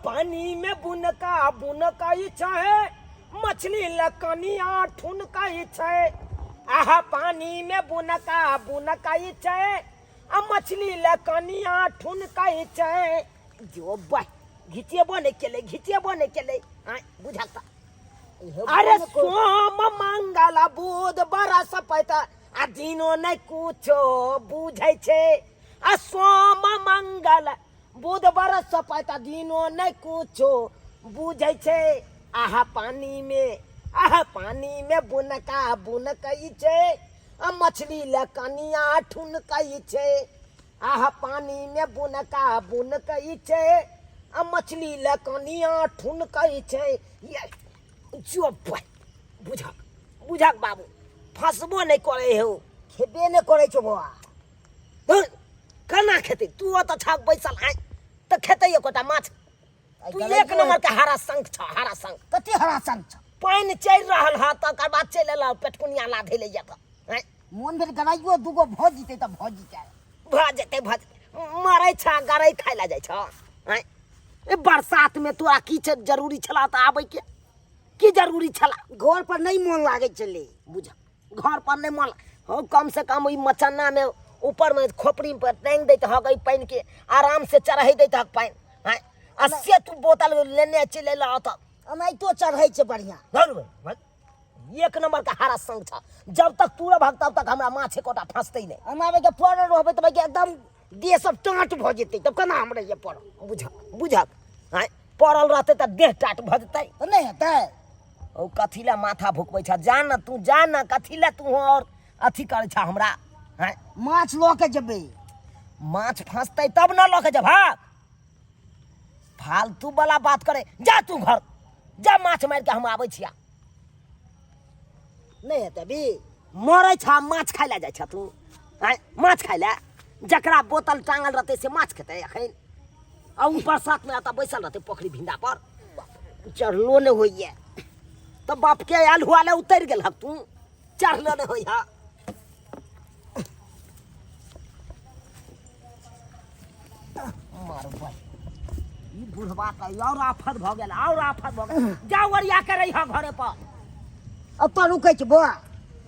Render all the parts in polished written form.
पानी में बुनका बुनकै छै, मछली लकनिया ठुनकै छै। आहा पानी में बुनका बुनकै छै आ मछली लकनिया ठुनकै छै। जो बह घिचेबो नहि केलै, घिचेबो नहि केलै। आँय बुझल तऽ। अरे सोम मंगल बुध बरसपैत आ दिनो नहि कुछो बुझै छै। आ सोम मंगल बुध बरसपैत आ दिनो नहि कुछो बुझै छै। आहा पानी में, आहा पानी में बुनका बुनकै छै आ मछली लए कनिया ठुनकै छै। आहा पानी में बुनका बुनकै छै आ मछली लए कनिया ठुनकै छै। ये जो बुझक बुझक बाबू, फंसबो नहि करे हो, खेबे नहि करै छौ बौआ। धुर, केना खेतै? तू ओतऽ छक बैसल आइ तऽ खेतै एकोटा माछ? तू एक नंबर के हरा शंख छ, हरा शंख। कथी हरा शंख छ? पानि चलि रहल ह तकर बाद चलि एलऽ पेटकुनिया लाधै लए तऽ आँय। मोन भेल गराइयो दूगो भऽ जेतै तऽ भऽ जेतै। भऽ जेतै, भऽ जेतै। मरै छ गरै खाइ लए जाइ छ आँय। ए बरसात में तोरा की छै जरूरी छला तऽ आबै के की जरूरी छला? घर पर नहीं मोन लागै छलै। बुझ, घर पर नहीं मोन हो, कम से कम ई मचन्ना में ऊपर में खोपड़ी पर टांग दैत हक ई पानि के, आराम से चढ़ै दैत हक पानि। आँय, आ से तू बोतल लेने चलि अयलह ओतऽ। एनाहितो चढ़ै छै बढ़िआँ। धुर बे, धुर। एक नंबर के हारा संग छ, जब तक तू रहबहक तब तक हमरा माछ एकोटा फंसतै नहि। हम आबै के पड़ल रहबै तऽ भाई एकदम देह सब टाँट भऽ जेतै, तब केना हम रहियै पड़ल? बुझ, बुझक। आँय, पड़ल रहतै तऽ देह टाट भऽ जेतै। तऽ नहि हेतै? ओ कथी लए माथा भुकबै छ? जा न तू, जा न, कथी लए तू और अथी करै छ हमरा? आँय, माछ लऽ के जेबै। माछ फंसतै तब न लऽ के जेबहक? फालतू वाला बात करे। जा तू घर जा, माछ मारि के हम आबै छिया। नहि हेतै अभी? मरै छ माछ खाइ लए जाइ छ तू? आँय, माछ खाइ लए? जकरा बोतल टांगल रहतै से माछ खेतै एखन? आ ऊ बरसात में एतऽ बैसल रहतै पोखरि भिंडा पर? चढ़लो नहि होइए। तऽ बाप के आयल हुआ ले उतरि गेल हक तू, चढ़लो नहि होइए। मारबै ई बुढ़वा तऽ और आफत भऽ गेल, और आफत भऽ गेल। जा ओरिया के रही घरे पर। एतऽ रुकै छै बौआ।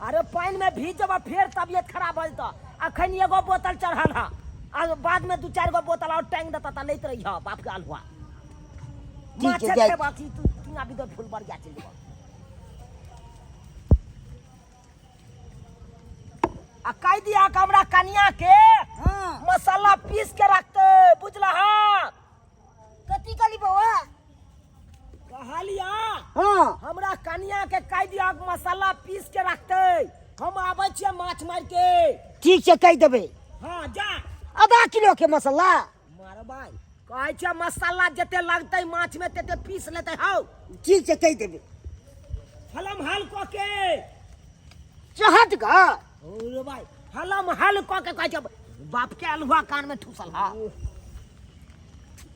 अरे पानि में भीज जेबऽ फेर तबियत खराब भऽ जेतऽ। अखन एगो बोतल चढ़ल हँ आ बाद में दू चारि गो बोतल और टांगि देतऽ तऽ लैत रही बाप के अलहुआ। ठीक छै, माछे जाइ। खेबऽ कि तू टीना बिदो फूल बढ़िया चलि जेबऽ। आ कहि दिया कि हमरा कनिया के मसाला पीस के रखते, बुझला? कथी कहली बौआ? कहलिया हाँ। हमरा कनिया के कहि दिया कि मसाला पीस के रखते, हम आबै छियै माछ मार के। ठीक छै, कहि देबै। हाँ जा। आधा किलो के मसाला मारबै कहै छियै, मसाला जते लगतै माछ में तते पीस लेतै। हौ ठीक छै, कहि देबै। हलम हल कऽ के चहट ग। ओ भाई, हलम हल कऽ के कहै छै, बाप के अलहुआ कान में ठूसल। हा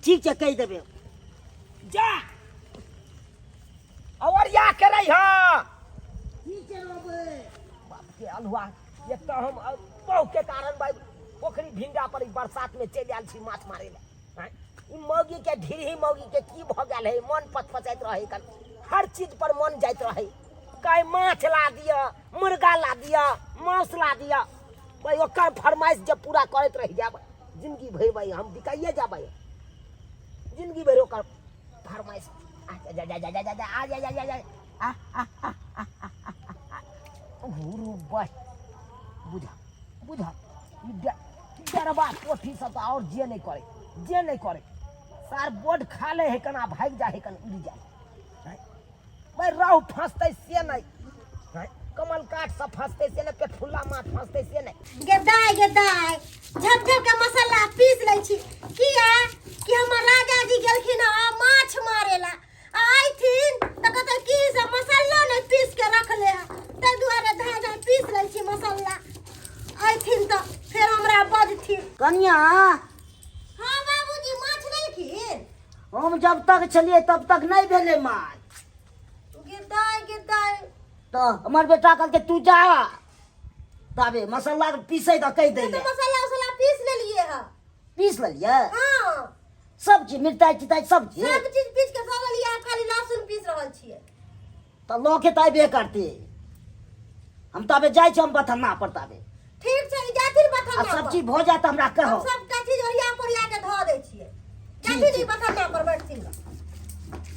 ठीक छै, कहि देबै। जा और या के रही। हा ठीक छै, रहबै। बाप के अलहुआ, एक तऽ हम बहु के कारण भाई पोखरी भिंडा पर ई बरसात में चलि आयल छी माछ मारे लए। आँय, ई मौगी के ढिरही मौगी के की भऽ गेल है? मन पचपचाइत रहै कन, हर चीज पर मन जाइत रहै। कहीं माछ ला दिअ, मुर्गा ला दिअ, मांस ला दिअ, भाई ओकर फरमाइश जब पूरा करैत रहि जायब जिंदगी भरि भाई हम बिकाइए जाबै जिंदगी भरि ओकर फरमाइश। आ जा जा जा जा जा जा आ जा जा जा जा आ आ आ आ आ आ घुरू बस। बुझा बुझा, ई डरबा पोठी सब तऽ आओर जे नहि करे, जे नहि करे। सार बोर्ड खा ले है कना भागि जा है कन उड़ि जाए। भाई रहु फंसतै से नहि, कमल काट सब फंसतै से नहि, पेटफुल्ला माछ फंसतै से नहि। गे दाय, गे दाय, झप झप के मसाला पीस लै छी, किया कि हमर राजा जी गेलखिन हँ माछ मारे ला, आ अयथिन तऽ कहतै की से मसालो नहि पीस के रखले हँ, ताहि दुआरे धाय धाय पीस लै छी मसाला। अयथिन तऽ फेर हमरा बजथिन। कनिया। हाँ बाबूजी, माछ लेलखिन? हम जब तक छलियै तब तक नहि भेलै माछ। गे दाय, गे दाय। तऽ हमर बेटा कहलकै तू जा ताबे मसाला पीसै तऽ कहि दै तऽ मसाला उसाला पीस लेलियै हँ। पीस लेलियै? हाँ। सब चीज मिरचाइ तिरचाइ सब चीज। सब चीज पीस के धऽ देलियै, आब खाली लहसुन पीस रहल छियै। तऽ लऽ के तऽ अयबे करतै। हम ताबे जाइ छी, हम बथन्ना पर ताबे। ठीक छै, ई जाथिन आ बथन्ना पर। सब चीज भऽ जायत तऽ हमरा कहब। हम सबटा चीज ओरिया पोरिया के धऽ दै छियै। ठीक जाथिन छै। ई बथन्ना पर बैठथिन।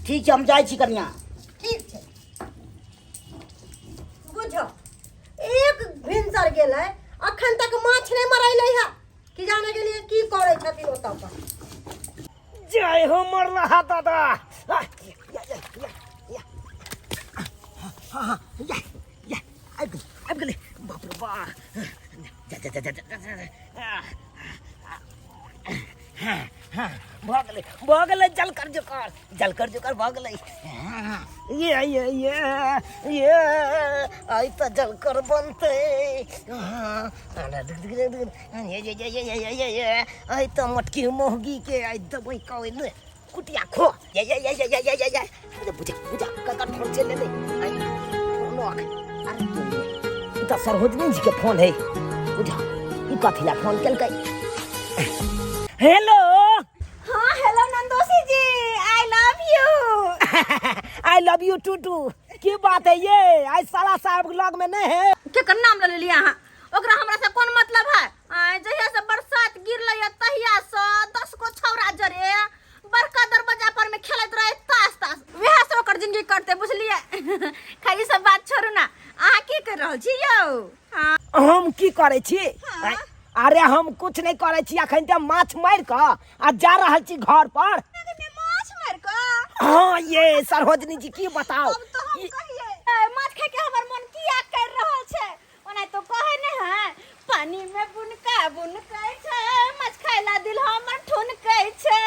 ठीक छै, हम जाइ छी कनिया। ठीक छै। बुझो एक भिनसर गेलै, अखन तक माछ नहि मरैलै है, की जाने गेलियै की करै छथिन ओतऽ पर। जय हो मरलहा दादा। आ, या, या, या, या। हाँ, हाँ, या, या, आबि गेलै, आबि गेलै। बाप रे बा। जा जा जा जा जा, जा, जा। आ, हाँ, हाँ, भऽ गेलै, भऽ गेलै। जलकर जोकर, जलकर जोकर भऽ गेलै। हाँ, ये ये ये ये, आइ तऽ जलकर बनतै। हाँ, ये ये ये ये ये ये ये, आइ तऽ मोटकी मौगी के आइ देबै कऽ ने कुटिया खो। ये ये ये ये ये ये ये ये, अरे बुझा बुझा, ककर फोन चलि एलै? आइ फोन अरे तू ई तऽ सरोजनी जी के फोन है। बुझा, ई कथी ला फोन केलकै? हेलो। हाँ हेलो नंदोसी जी, I love you. I love you too too. की बात है ये, आज साला साहब लग में नहीं है? केकर नाम ले लेलियै अहाँ? ओकरा हमरा से कोन मतलब है? आय, जहिया से बरसात गिरलै है तहिया से 10 गो छौड़ा जरे बड़का दरवाजा पर में खेलैत रहे ताश ताश, वएह से ओकर जिंदगी कटतै, बुझलियै? खैर ई सब बात छोड़ू ना, अहाँ की कर रहल छी यौ? हाँ। हम की करै छी? हाँ। अरे हम कुछ नहीं करै छी, अखन तऽ माछ मारि कऽ आ जा रहल छी घर पर। माछ मारि कऽ? हाँ ये सरोजनी जी, की बताओ। अब तो हम कहिए, ए, माछ खाय के हमर मन किया कर रहल छै? ओना तो कहे नहीं है, पानी में बुनका बुनकै छै, माछ खाय ला दिल हमर ठुनकै छै।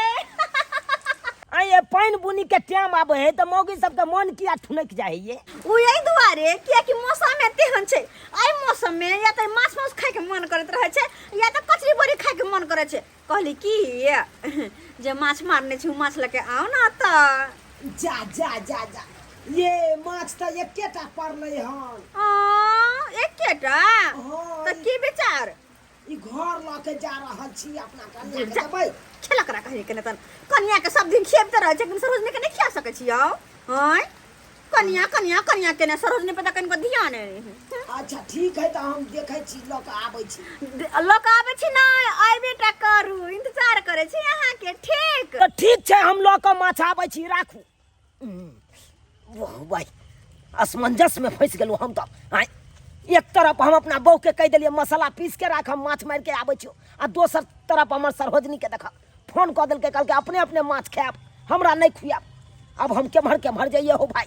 आ ये पानि बुनी के टाइम आबे है तऽ मौगी सबके मन किया ठुनक जाइ है ये? ओ एहि दुआरे कियाकि मौसम तेहन छै, एहि मौसम में या तऽ माछ मांस खाय के मन करैत रहै छै या तऽ कचरी बड़ी खाय के मन करै छै। कहली की जे माछ मारने छी, माछ लऽ के आउ ना तऽ। जा जा जा जा, ये माछ तऽ एकेटा पड़लै हन। आ, एकेटा? हाँ। तऽ की विचार? ई घर लऽ के जा रहल छी, अपना कनिया के जा। देबै। खेला करा कहिए के तन कनिया के सब दिन खियाबते रहै छै, लेकिन सरोजनी के नहि खिया सकै छी यौ। आँय कनिया कनिया कनिया के ने सरोजनी पे तऽ कनिको ध्यान नहि है। अच्छा ठीक है, तऽ हम देखै छी, लऽ के आबै छी। लऽ के आबै छी नहि, अयबे टा करू, इंतजार करै छी अहाँके। ठीक तऽ ठीक छै, हम लऽ के माछ आबै छी, राखू। वाह भाई, असमंजस में फंसि गेलहुँ हम तऽ। आँय, एक तरफ हम अपना बहू के कहि देलियै मसाला पीस के राख, हम माछ मारि के आबै छियौ, आ दोसर तरफ हमर सरोजनी के देख फोन कऽ देलकै, कहलकै अपने अपने माछ खायब, हमरा नहि खुआब। अब हम केम्हर केम्हर जइए हो भाई?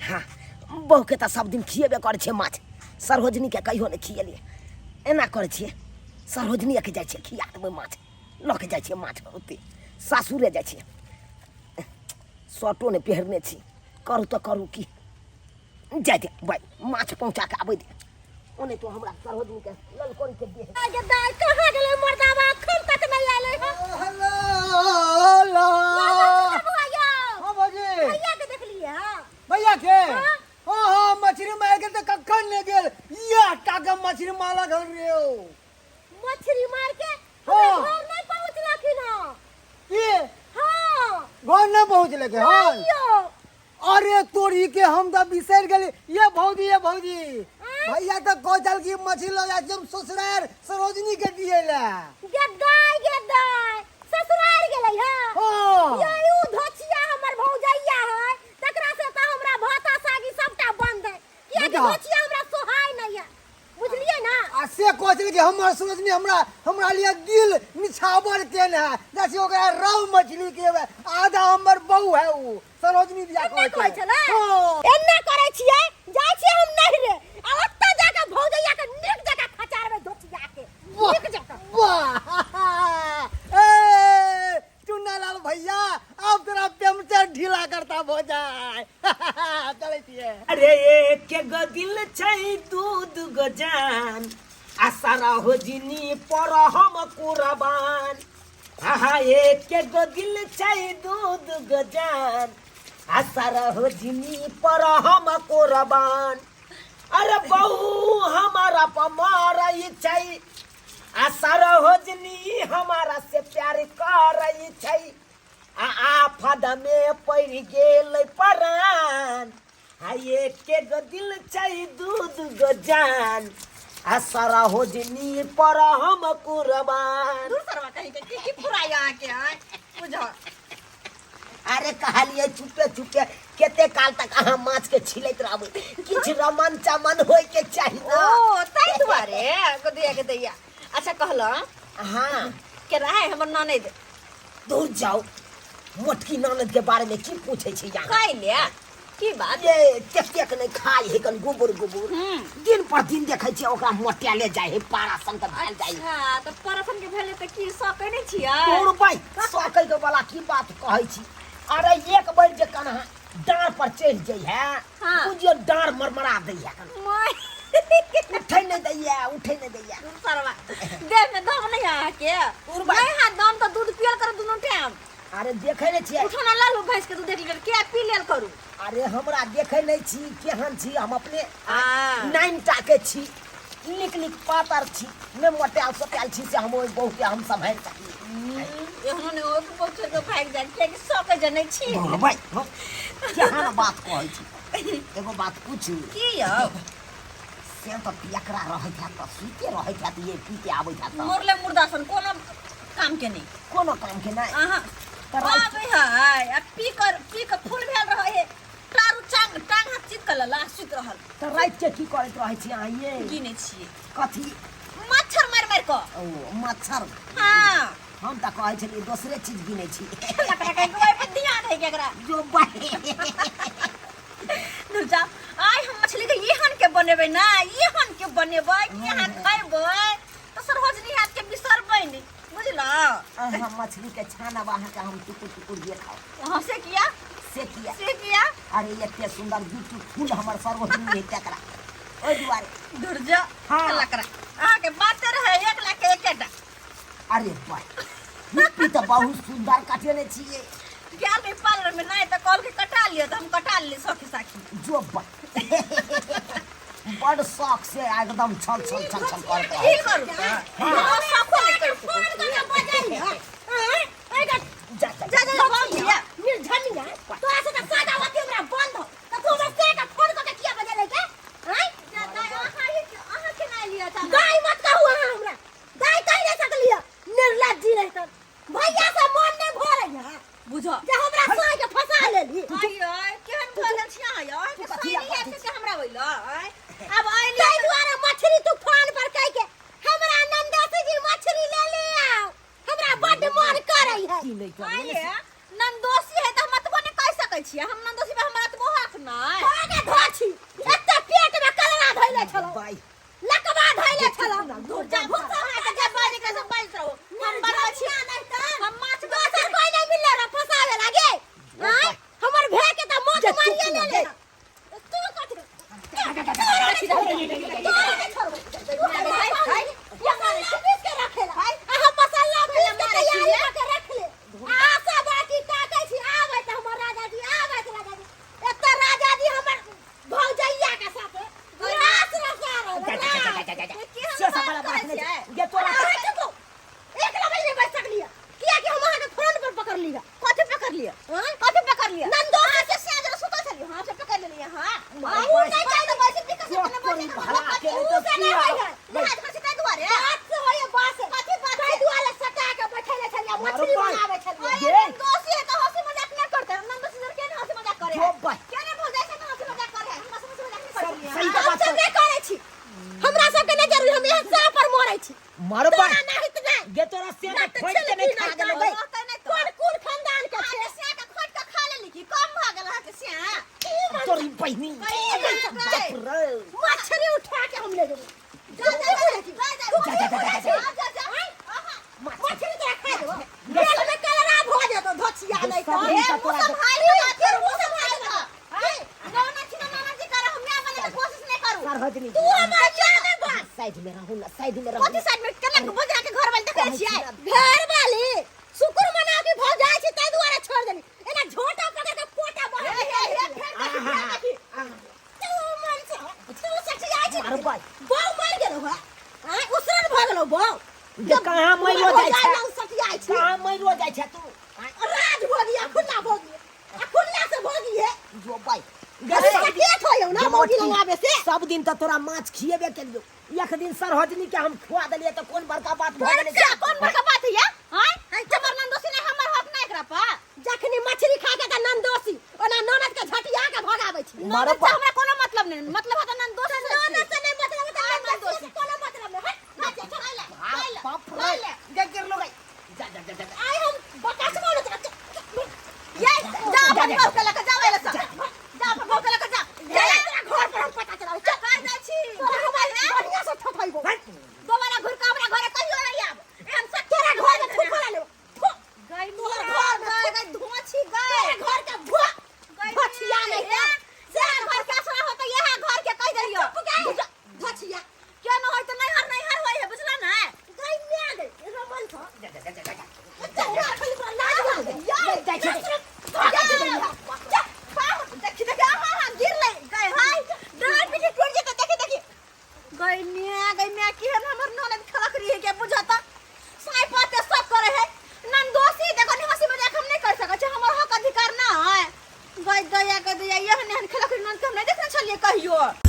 हाँ, बहू के तऽ सब दिन खिएबे करै छियै माछ, सरोजनी के कहियो नहि खिएलियै। एना करै छियै, सरोजनी के जाइ छियै खिया देबै माछ, लऽ के जाइ छियै माछ, ओते सासुरे जाइ छियै। शर्टो नहि पहिरने छी, करू तऽ करू की, जाय दे भाई, माछ पहुँचा के आबै दे। ओने तो हमरा सरोजनी के ललकोरी के देह। गे दाई, कहाँ गेलै मर्दावा? अखन तक नहि आएलै हन। हेलो ला। बौआ यौ। हाँ भौजी। भैया के देखलियै हँ? भैया के? हाँ हाँ, मछली मार के तो कखन ने गेल, यह टाका मछली मारलक हन रे ओ। मछली मार के हमरा हाँ। घर नहीं पहुँचलखिन हँ। की? हाँ। घर नहीं पहुँचलखिन हन? नहीं यौ। अरे तोरी के, हम तो बिसरि गेली। ये भौजी, ये भौजी, भैया तो कहै छल कि मछली लऽ जाइ छी हम ससुरार सरोजनी के दिए ला। गे दाई, गे दाई, ससुरार गेलै हँ? हाँ। ये उ धोछिया हमर भौजैया है, तकरा से तऽ हमरा भाता सागी सबटा बंद है, कियाकि बुझा। धोछिया हमरा सोहाय नहीं है, बुझलियै ना? आ से कहै छलै कि हमर सरोजनी हमरा हमरा लिए दिल निछावर केने है, जैसे ओकरा रहु मछली के आधा हमर बहू है उ सरोजनी दिया। एना कहै कहै छलै? हाँ। एना करै छियै, जाइ छियै हम नहिरे आ ओतऽ जाके भौजैया के नीक जकाँ खचारबै, धोछिया के नीक जकाँ। वाह ए चुन्ना लाल भैया, अब तोरा पेमचर ढीला करता भो जाए। चलै छियै। अरे एक गो दिल छै दू दू गो जान, आ सारा हो जिनी पर हम कुरबान। आहा, एक गो दिल छै दू दू गो जान, आ सारा हो जिनी पर हम कुरबान। अरे बहू हमारा पमारई छै, आ सरोजनी हमारा से प्यार करै छै आ आफद में पड़ि गेल परान आ एके गो दिल छै दू दू गो जान आ सरोजनी पर हम कुर्बान। दूर सरवा कहीं के की की फुराई अहाँके आय बुझो। अरे कहलिए चुपे चुपे कते काल तक अहाँ माछ के छिलैत रहबै, किछु रमन चमन होय के चाही ना। ओ ताहि दुआरे गोदिया के दैया। अच्छा कहलहुँ हाँ के रहे हमर ननैद? दूर जाओ, मोटकी ननद के बारे में की पूछे छी यहाँ? कैले की बात? ये तेक नहीं खाई है कन गोबर गोबर दिन पर दिन देखै छियै ओकरा मोटाले जाइ है, पारा सन के भेल जाइ है। अच्छा तऽ पारा सन के भेल तऽ की सकै नहि छियै? तोर भाई सकै के वाला की बात कहै छी। अरे एक बेर जे कन्हा डाँड़ पर चढ़ि जाइ है, हाँ। बुझियौ डाँड़ मरमरा दै है कन। माय। उठै नहि दैया, उठै नहि दैया। सरवा देह में दम नहीं है अहाँके? नहीं है दम तऽ दूध पियल करू दुनू टाइम। अरे देखै नहि छियै? उठो ना लालू भैंस के दूध 1 लीटर के पी लेल करू। अरे हमरा देखै नहि छी केहन छी हम अपने? आ। 9 टा के छी, निक निक पातर छी, नहि मोटायल सोटायल छी से हम ओहि बहू के हम सम्हारि सकी। एहनो नहि हो कि बहुत छोड़ि कऽ भागि जाय, कियाकि सकै जे नहि छी। धुर भाइ, केहन बात कहै छी। एगो बात पूछू? की यौ? से तऽ पियकरा रहैत हैत तऽ सुइते रहैत हैत, ये पी के आबैत हैत तऽ। मरले मुर्दा सन, कोनो काम के नहि। कोनो काम के नहि? अहाँ तऽ राति- आबै है आ पी कऽ फूल भेल रहै है, टारू टांग टांग हाथ चित कऽ लला सुति रहल। तऽ राति के की करैत रहै छी अहाँ ये? गिनै छियै। कथी? मच्छर मारि मारि कऽ। ओ मच्छर? हाँ। हम तऽ कहै छलियै दोसरे चीज गिनै छी। लकड़ा कहीं के ओहि पर ध्यान है केकरा? जो बाई। दूर जा। आइ हम मछली के एहन के बनेबै ना, एहन के बनेबै कि अहाँ खैबै तऽ सरोजनी हाथ के बिसरबै नहि, बुझलहुँ? अहाँ मछली के छानब, अहाँके हम टुकुर टुकुर देखाउ। हाँ, से किया? से किया? से किया? अरे एते सुंदर ब्यूटीफुल हमर सरोजनी है तकरा ओहि दुआरे। दूर जा। हाँ। लकड़ा अहाँके बाते रहे 1 लाख के एकेटा। अरे बाई, हिप्पी तऽ बहुत सुंदर कटेने छियै। गेल रही पार्लर में नहीं तऽ कहलकै कटा लिअ, तऽ हम कटा लेली सखी साखी। जो बाई, बड़ शौक से एकदम छल छल छल छल करैत रहै। की करू तऽ? हाँ, शौको नहि करि फोन सकै कऽ छी। बजै है। आँय, एहि गे, जा जा जा, जा, जा, भौजी, निर्धनिया, तोरा से तऽ सादा होती हमरा बंद हो। तऽ तू हमरा से के फोन कऽ के किया बजेलै के? आँय? जा, जा, अहाँ केना एलियै तऽ? गाय मत कहू अहाँ हमरा। गाय कहि नहि सकलियै। निर्लज्जी रहि तऽ। भैया से मन नहि भरै है। बुझऽ। जे हमरा साँय के फंसा लेली। आइ आइ, केहन भऽ गेल छी अहाँ यौ? अहाँके तू कथी साँय नहि लए आबि सकै हमरा ओहि लए, आँय? आब अयली ताहि दुआरे मछली तू फोन पर कहि के हमरा नंदोसी जी मछली ले ले आओ, हमरा बड्ड मन करै है। की नहि करै? आइये, नंदोसी है तऽ हम एतबो नहि कहि सकै छियै। हम नंदोसी पर हमरा एतबो हक नहि। आगे धोछी एते पेट में कलरा धैले छलौ, बाई लकवा धैले छलौ। दूर जा, भूत अहाँके जे बाजै के से बाजैत रहू। हम बनबै छी, नहि तऽ हम माछ दोसर कोई नहीं मिलले रह फसावे लागे। आँय, हमर भे के तऽ मौत जे चुप मारिए ना, लेले। जे। तू कथी? तोरा नहि छोड़बै। तू हमरा मसाला पीस के रखेला। आ हम मसाला पीस के तैयारी कऽ के रख ले। आशा बाटी ताकै छी, आबै तऽ हमर राजाजी, आबै तऽ राजाजी। एतऽ राजाजी हमर भौजैया के साथे रास रसा रहल, जा, जा, जा, जा, जा, जा। केहन से सब बात वाला बात करै नहि छियै? छै। गे तोरा अहाँ चुप हो। एक लबे नहि बैस सकलियै, कियाकि हम अहाँके फोन पर पकड़ लिअ। कथी पकड़ लिअ? आँय? कथी पकड़ लिअ? नन्दो अहाँ के सियाज रह सुतल छलियै, हम से पकड़ लेलियै अहाँ। माय अहूँ बाय। नहि चाहै तऽ बैसि पी कऽ चोट सकने तोरी बैसि कऽ भला कथी के ऊ तऽ से नहि किया? होइ है। लिहाज करै छी ताहि दुआरे। बात से होइए, बात से। कथी बात ताहि से? दुआरे सटा के बैठेले छलियै, मछली मारो बाय। बनाबै छलियै। गे। नन्दोसी है तऽ हँसी मजाक नहि करतै। नन्दोसी सर केना हँसी मजाक करे है? जो बाय। केना भौजाइ से हँसी मजाक करे है? हमरा से हँसी मजाक नहि करै छलियै। सही तऽ हम बात सब छै। नहि करै छी, हमरा सबके नहि जरूरी, हम एहन साँप पर मरै छी। मारो बाय। तोरा नाहित नहि। गे तोरा से ना तऽ खोटि के नहि छिलकी खा नहि गेलौ तऽ गै। रहतै नहि तऽ। कोन कुल खानदान के अहाँके छै? सिया के खोटि कऽ खा लेली की? कम भऽ गेल अहाँके सिया? तोरी बहिनी। बाप रे। मछली उठा के हम ले जेबै। जा, जा, जा, जा, जा, जा, जा, जा, जा, जा। जा, जा, जा। मछली तोरा खा देबो, तेल में कलरा भऽ जेतौ धोछिया नहि तऽ। सब ए, तऽ मुँह तोरा सम्हारि कऽ बात करू, मुँह सम्हारि कऽ। ए, नौना छी तऽ नौना जी करऽ, हम माय बनै के कोशिश नहि करू। सरहोजनी तू हमर जान बस। साइड में रहू ना, साइड में रहू। कथी साइड में? केना के बजरा के घर वाली देखै छियै? घर वाली शुक्र मना के भौजाई छी ताहि दुआरे छोड़ देली, एना झोटा पकड़ के कोटा हे, बाहर हे, हे, फेर देखी, फेर देखी। तू मन से तू सठियाई छी। मारो बाय। बौ मर गेलौ है, आँय, उसरन भऽ गेलौ बौ। मौगी लग आबे से सब दिन तऽ तोरा माछ खिएबे केलियौ, एक दिन सरहजनी के हम खुआ देलियै तऽ कोन बड़का बात भऽ गेलै? बड़का कोन बड़का बात है या? आँय, हमर ननदोसी नहि, हमर हक नहि एकरा पर। जखनी मछली खा के तऽ ननदोसी ओना ननद के झटिया के भगाबै छी। ननद से हमरा कोनो मतलब नहि, मतलब है तऽ ननदोसी से। ननद से नहि मतलब तऽ आय ननदोसी ननदोसी। से कोनो मतलब नहि। हट, हट, चल, चल, बाप बाप रे, गे गिरलो गई, जा जा जा जा। आइ हम बकसबो ने तोरा। ये जा अपन बहू के लऽ के जाओ एले सँ, जा अपन बहू के लऽ के जा। जा तोरा घर पर हम पता चलाबै। चल। कहाँ जाइ छी? तोरा हम आइ बढ़ियां से ठोकैबो। दोबारा घुर के हमरा घरे कहियो नहि आब। एहन सत्य तोरा घर में थूक वाला लेबो। थू, गई तोहर घर घर में गई, गई धुआं छी गई। तोरा घर के भुआ भछिया नहीं हे, से घर के असरा होतै, इएह घर के कहि देलियौ। चुप गई भछिया। क्यों न होय तऽ नैहर नैहर होय है, बुझला ने? गई म्या गई रमन छ। चल ना खाली तोरा लाज लागै। जाइ छी। देखी देखी, आहा हा गिरलै गई, हाय डाँट पिटी टूट जेतै। देखी देखी गई मिया, गई मिया, केहन हमर ननद खलक रही के बुझता, साई पाते सब करे है ननदोसी। देखो नि, हंसी मजाक हम नहीं कर सकै छी, हमर हक अधिकार ना है। गई दया, गई दया, एहन एहन खलक रही ननद के हम नहीं देखने छलियै कहियो।